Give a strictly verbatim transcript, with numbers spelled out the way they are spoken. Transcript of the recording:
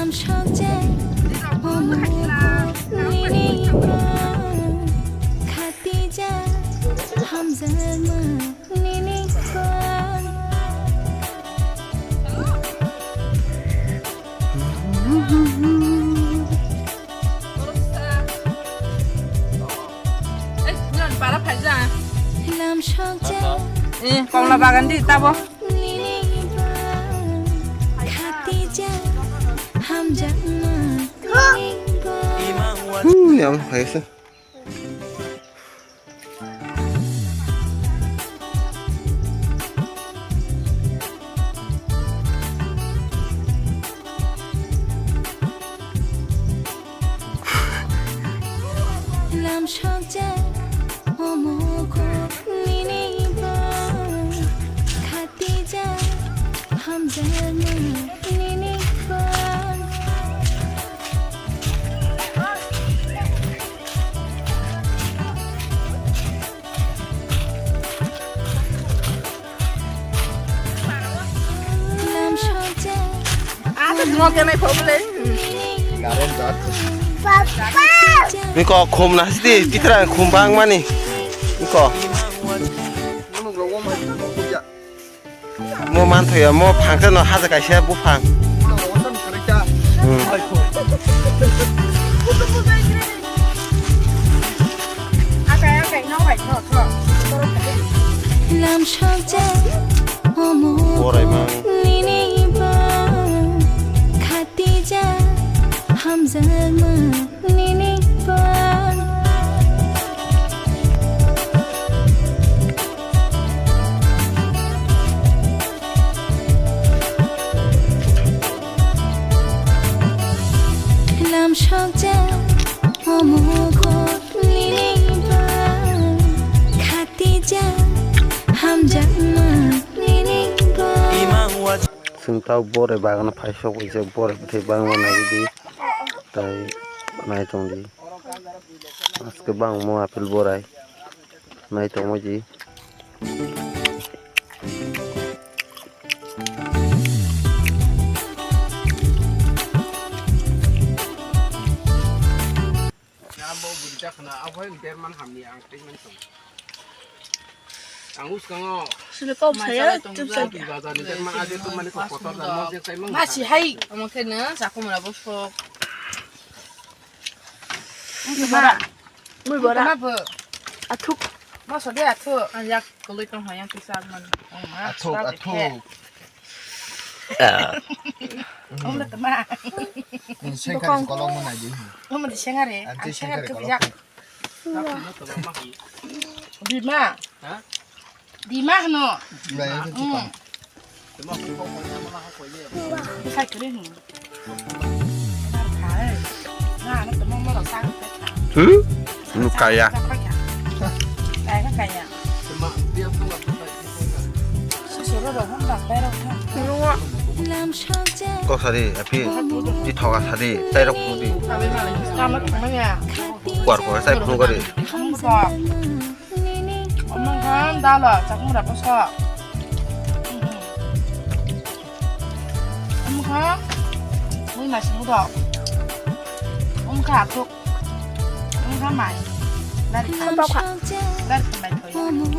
Lamsokjak omo kok nini kok, khatijak hamjakma nini kok. Lamsokjak. Eh, komla bagan di tabo. Hmm, yang paisa. Lamsokjak omo kok nini kok, khatijak hamjakma nini kok. Niko khum nasi di, titra khum bang mani. Niko. Mo manthoya, mo phangsa no haja kaisa buphang. Hmm. Lamsokjak omo borai mang. Nini bang khatijak hamjakma nini bang. Lamsokjak omo kok nini bang, khatijak hamjakma nini bang. Chwng tau borai bagano phaisok wijak, borai bwthai bangma naidi, tai naitongdi. Aske bangma apple borai naitongma di. Abo bujak khna, abo berman hamni ang treatment tong. Ang uskango. Sini kau saya, cep saya. Di bazar ni berman aje tu mani kok kotor dan mau jeng kai mang. Masi hai. Omo khe no, saku mura bosok. Mui bora. Mui bora. Athuk. Masa de athuk. Ang yak koloi tong hayang kisa man. Athuk, athuk. Om na tama. Ni sengkar kolong mana di. Om di sengare. Ang sengare kolong. Bima. Ha? Bima hano. Bima yang itu tukang. Sai kere hno. Hmm? Nukaya. Kok sari, api di thoga sari, tai rok pudi. Kuar kuar tai pudi. Omong kha dalo chakmura koso. Omong kha mui masi mudok. Omong kha athuk. Omong kha mai. Dari kha. Dari kha mai thoi.